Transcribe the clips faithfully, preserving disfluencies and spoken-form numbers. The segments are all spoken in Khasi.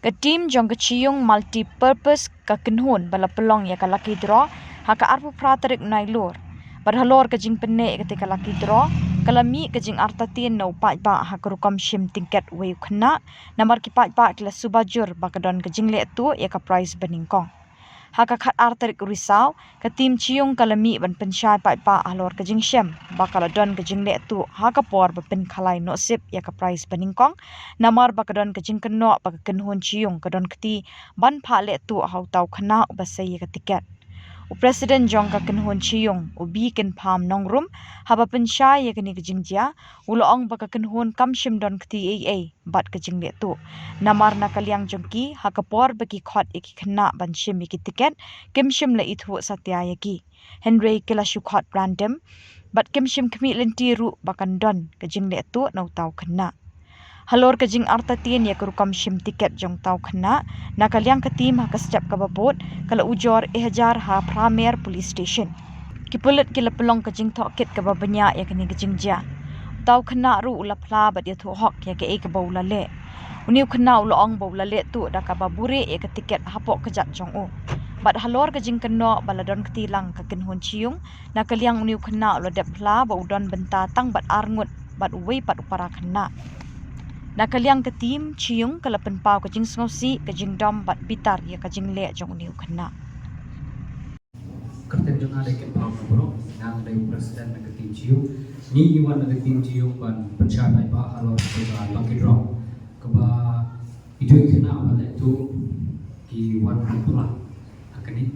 Ka team jong ka Chi Yung Multipurpose ka kynhun ba la pynlong ïa ka lucky draw ha ka arphew phra tarik Nailur. Bad halor ka jingpynneh ïa kata ka lucky draw, ka la mih ka jingartatien na u paidbah ha ka rukom shim tiket wei u khynnah, namar ki paidbah ki la suba jur ba ka don ka jingleh tuh ïa ka prize banyngkong. Ha ka khatar tarik Risaw, ka team Chi Yung ka la mih ban pynshai paidbah halor ka jingshem ba ka la don ka jingleh tuh ha ka por ba pynkhalai noh sip ïa ka prize banyngkong, namar ba ka don ka jingkynnoh ba ka kynhun Chi Yung ka don kti ban phah leh tuh ha uta u khynnah uba sei ïa ka tiket. U president jong ka kynhun Chi Yung, u B Kynpham Nongrum, haba pynshai ïa kane ka jingjia, u la ong ba ka kynhun kam shym don kti ei ei bad ka jingleh tuh. Namar na ka liang jong ki, ha ka por ba ki khot ïa ki khynnah ban shim ïa ki tiket, kim shym la ithuh satia ïa ki. Hynrei ki la shu khot random bad kim shym khmih lynti ruh ba kan don ka jingleh tuh na uta u khynnah. Halor ka jingartatien ïa ka rukom shim tiket jong uta u khynnah, na ka liang ka team ha ka step kaba bud, ka la ujor eh hajar ha Phramer Police Station. Ki pulit ki la pynlong ka jingtohkit kaba bniah ïa kane ka jingjia. Uta u khynnah ruh u la phla bad ïathuh hok ïa kaei kaba u la leh. Une u khynnah u la ong ba u la leh tuh da kaba buhrieh ïa ka tiket hapoh kjat jong u. Bad halor ka jingkynnoh ba la don kti lang ka kynhun Chi Yung, na ka liang une u khynnah u la dep phla ba u don bynta tang bad ar ngut bad uwei pat u para khynnah. Na ka liang ka team Chi Yung ka la pynpaw ka jingsngewsih, ka jingdom bad bitar ïa ka jingleh jong une u khynnah. Kyrteng jong nga dei Kynpham Nongrum, nga dei president na ka team Chi Yung. Ngi ngi wan na ka team Chi Yung ban pynshai paidbah halor ka lucky draw. Kaba itu i khynnah ba leh tuh ki wan ban phla ha kane.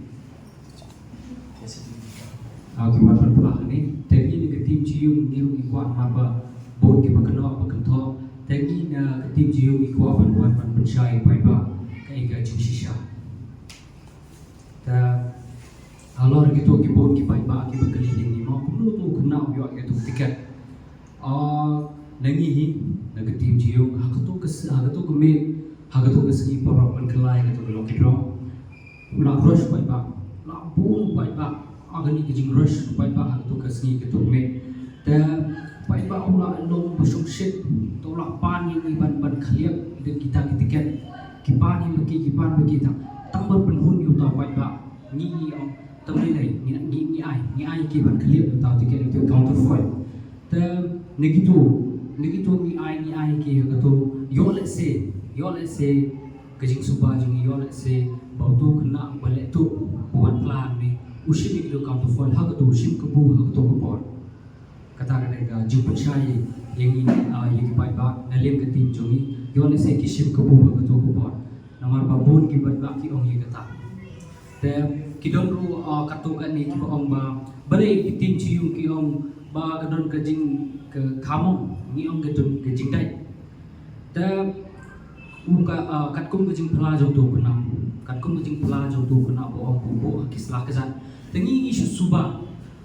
Ah, ki wan ban phla ha kane. Te ngi na ka team Chi Yung ngi ruh ngi kwah namar ba bun kiba kynnoh ba kynthoh. Te ngi na ka team Chi Yung ngi kwah ban wan ban pynshai paidbah kaei ka jingshisha. Te halor kito ki bun ki paidbah kiba kylli ïa ngi mo kumno uto u khynnah u ïoh ïa uto u tiket. Ah, na ngi hi na ka team Chi Yung ha kato ka s-, ha kato ka miet, ha kato ka sngi por ba pynkylla ïa kato ka lucky draw, u la rush paidbah, u la bun paidbah. Ah, kane ka jingrush paidbah ha kato ka sngi kato ka miet. Te paidbah u la long ba shongshit, te u la pan ïa ngi ban, ban khlieh ïa kita ki tiket. Ki pan ïa ma ki, ki pan ma ki tang, tang ban pynhun ïa uta u paidbah. Ngi ngi ong, tang ngi ngi ngi ngi ai, ngi ai ki ban khlieh ïa uta u tiket, ïa uta u counterfoil. Te na kito, na kito ngi ai, ngi ai ki ïa kato, ïoh lehse, ïoh lehse ka jingsuba jong ngi, ïoh lehse ba uto u khynnah ba leh tuh, ba wan phla hangne, u shim ïa kato u counterfoil ha kato, u shim kabu ha kato ka por. Kata ka dei ka jingpynshai ïa ngi, ah, ïa ki paidbah na liang ka team jong ngi. Ïoh lehse ki shim kabu ha kato ka por. Namar ba bun ki paidbah ki ong ïa kata. Te ki don ruh, ah, katto katne kiba ong ba, balei ki team Chi Yung ki ong ba ka don ka jing, ka khamong, ngi ong ka don ka jingdait. Te u ka, ah, katkum ka jingphla jong uto u khynnah, katkum ka jingphla jong uto u khynnah ba ong u buh ha ki sla kjat. Te ngi ngi shu suba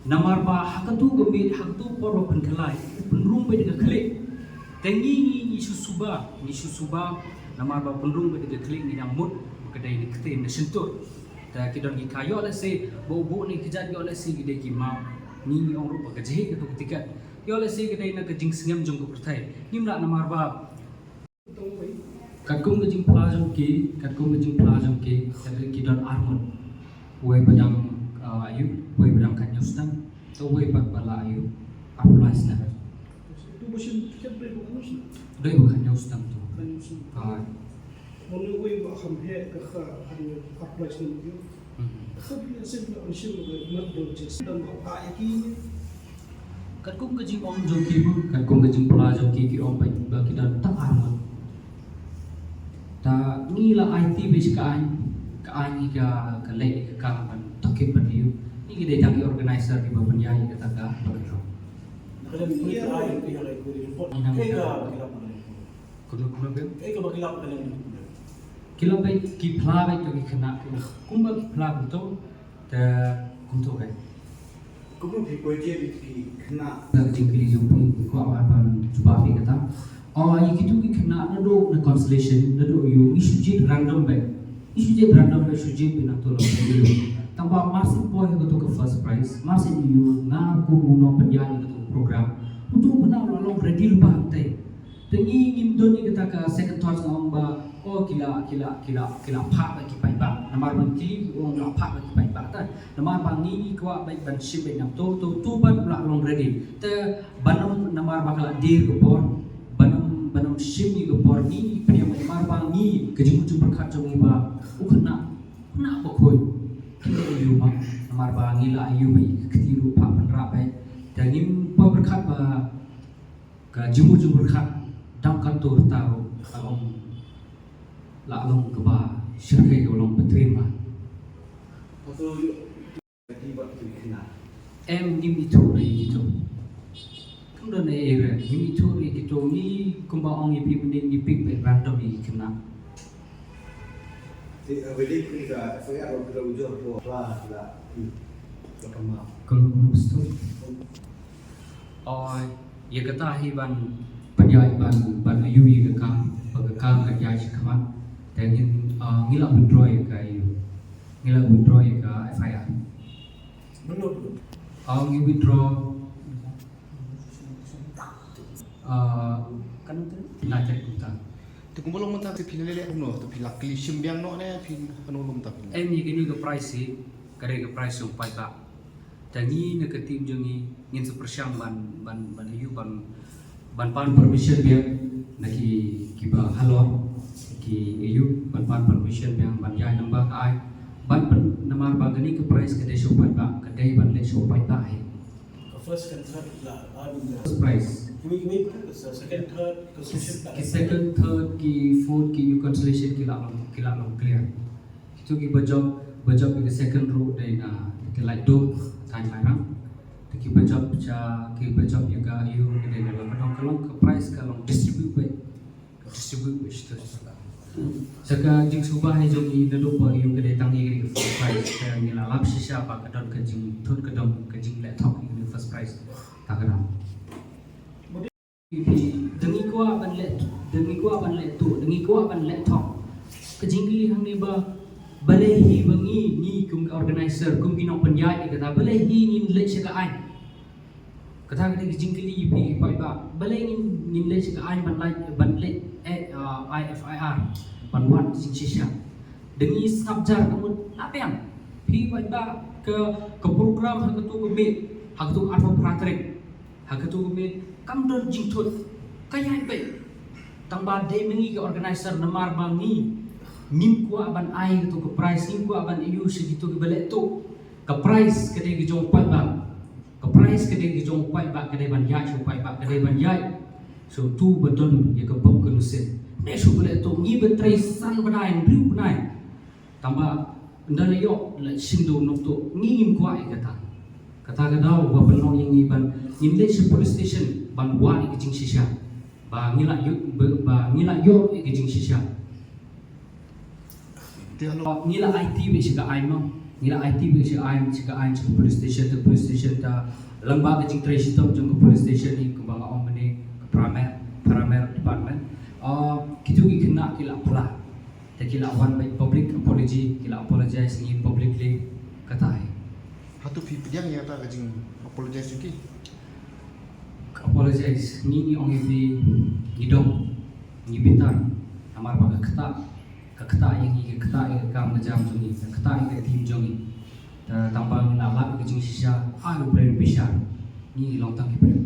namar ba ha kato ka miet, ha kato ka por ba pynkylla, pynrung beit da ka khlieh. Te ngi ngi ngi shu suba, ngi shu suba namar ba pynrung beit da ka khlieh, ngi dang mut ba ka dei na ktien na shyntur. Te ki don ki kha, ïoh lehse ba u buh ne kjat, ïoh lehse ki dei ki maw. Ngi ngi ong ruh ba ka jhieh kato ka tiket. Ïoh lehse ka dei na ka jingsngem jong ka pyrthei. Ngim lah namar ba katkum ka jingphla jong ki, katkum ka jingphla jong ki, ka dei ki don ar ngut. Uwei ba dang, ah, ayu, uwei ba dang khathynñiew snem, te uwei pat ba la ayu arphew lai snem. Uto ba shim tiket dei ba khathynñiew snem? Dei ba khathynñiew snem uto. Khathynñiew snem. Ah. Mano uwei ba kham heh ka kha khathynñiew, arphew lai snem uto? Mhm. Kha phi ïa sngewthuh ïa ka mat don ches dang ba phah ïa ki. Katkum ka jingong jong ki, katkum ka jingphla jong ki, ki ong ba, ba ki don tang ar ngut. Te ngi la aiti beit sha ka aiñ, ka aiñ hi ka, ka leh ka kam ban tohkit ban ïoh. Ngi ki dei tang ki organizer kiba pynïaid ïa kata ka, ba ka jong. Kumno, kumno, Ben? Ki la beit, ki phla beit to ki khynnah, kumba ki phla kumto, te kumto beit. Kumno phi poi jied ïa ki khynnah? Ka jingkylli jong phi, phi kwah ban, ban jubab ïa kata. Oh, ïa kito ki khynnah naduh na consolation, naduh ïoh, ngi shu jied random beit. Ngi shu jied random beit, shu jied beit na to la beit ïoh. Tangba mar shu poi ha kato ka first prize, mar shu ïoh, nga kum u nongpynïaid ïa kato ka program. Uto u khynnah u la long ready lypa hangtei. Te ngi ngim don ïa kata ka second thought nga ong ba, oh, Ki la, ki la, ki la, ki la phah bad ki paidbah. Namar ban kylli u ong la phah bad ki paidbah ta. Namar ba ngi ngi kwah bad ban shim bad nang to, to, to bad la long ready. Te ban ym, namar ba ka la dier ka por. Ban ym, ban ym shim ïa ka por ngi ngi pdiang namar ba ngi ka jingmut jingpyrkhat jong ngi ba u khynnah, khynnah bakhuid. Khynnah ïa u ma. Namar ba ngi la ïa u ba ïa ka kti ruh phah pynrah bad. Te ngim pat pyrkhat ba ka jingmut jingpyrkhat dang kan tur ta ruh ka long la long kaba shyrkhei ka long patrim ba. Em ngim ithuh ïa kito. Kam don ei ei re ngim ithuh ïa kito ngi kumba ong ïa phi mynnin ngi pick bad random ïa ki khynnah. Te, eh, wele kri ka F I R ka ujor ko la la la kama. Ka long stu. Oi, ïa kata hi ban pynïaid ban, ban ïa u ïa ka kam, ba ka kam ka ïaid sha khmat. Te ngin, ah, ngi la withdraw ïa ka ïa u. Ngi la withdraw ïa ka F I R. Belum. Ah, ngi withdraw. Ah, kan tu? Phi la check kumta. Te kumba long mynta te phi la leh kumno, te phi la kylli shim biang noh ne phi hano long mynta phi la? Em ïa kane ka price hi, ka dei ka price jong paidbah. Te ngi na ka team jong ngi ngin sa pyrshang ban, ban, ban ïa u ban, ban pan permission biang na ki, kiba halor, ki ïa u ban pan permission biang ban ïaid lyngba ka aiñ. Ban pyn, namar ba kane ka price ka dei sha u paidbah, ka dei ban leh sha u paidbah hi. Ka first, second, third la, la, la. First prize. Ki, ki, ki, ki, second, third, consolation. Ki second, third, ki fourth, ki ïa u consolation ki la long, ki la long clear. Kito kiba jop, ba jop ïa ka second ruh dei na Ïalkynlait Dor, Thaiñ Mairang. Te kiba jop sha, kiba jop ïa ka ïa u ka dei na Laitumkhrah, ka long ka prize ka long distribute beit. Distribute beit sha. Sa ka jingsuba hi jong ngi naduh ba ïa u ka dei tang ïa ka first prize. Ka ngi la lap shisha ba ka don ka jingthut ka don ka jingleh thok ïa ka first prize. Ta ka dang. Dang ngi kwah ban leh, dang ngi kwah ban leh tuh, dang ngi kwah ban leh thok. Ka jingkylli hangne ba balei hi ba ngi, ngi kum ka organizer, kum ki nongpynïaid ïa kata, balei hi ngin leit sha ka aiñ. Kata ka dei ka jingkylli ïa phi paidbah. Balei ngin, ngin leit sha ka aiñ ban leit, ban leit, eh, ah, I F I R, ban wad jingshisha. Dang ngi sngap jar ka mut la biang. Phi paidbah ka, ka program ha katu ka miet, ha katu ka arphew phra tarik. Ha katu ka miet kam don jingthut. Ka ïaid beit. Tang ba dei ma ngi ka organizer namar ba ngi ngim kwah ban ai katu ka prize, ngim kwah ban ïa u sha kitu kiba leh tuh. Ka prize ka dei ka jong u paidbah. Ka prize ka dei ka jong u paidbah, ka dei ban ïaid sha u paidbah, ka dei ban ïaid sha utu ba don ïa ka bok ka nusit. Ne shu ba leh tuh ngi ba trei san bnai, hynriew bnai. Tang ba ynda la ïoh la shim da u nongtuh, ngi ngim kwah ïa kata. Kata ka daw ba pynlong ïa ngi ban ngin leit sha police station ban wad ïa ka jingshisha. Ba ngi la ïoh, ba, ba ngi la ïoh ïa ka jingshisha. Te hano? Ngi la aiti beit sha ka aiñ mo. Ngi la aiti beit sha ka aiñ, sha ka aiñ, sha ka police station, te police station ta lyngba ka jingtrei shitom jong ka police station hi kumba nga ong mynne ka paramer, paramer department. Ah, kitu ki khynnah ki la phla. Te ki la wan bad public apology, ki la apologize ngi publicly kata hi. Hato phi pdiang ïa kata ka jing apologize jong ki? Ka apologize ngi, ngi ong ïa phi ngi dom, ngi bitar. Namar ba ka ktah, ka ktah ïa ngi, ka ktah ïa ka kam ka jam jong ngi, ka ktah ïa ka team jong ngi. Te tang ba ngi la lap ïa ka jingshisha, ai u briew bishar. Ngi long tang ki briew.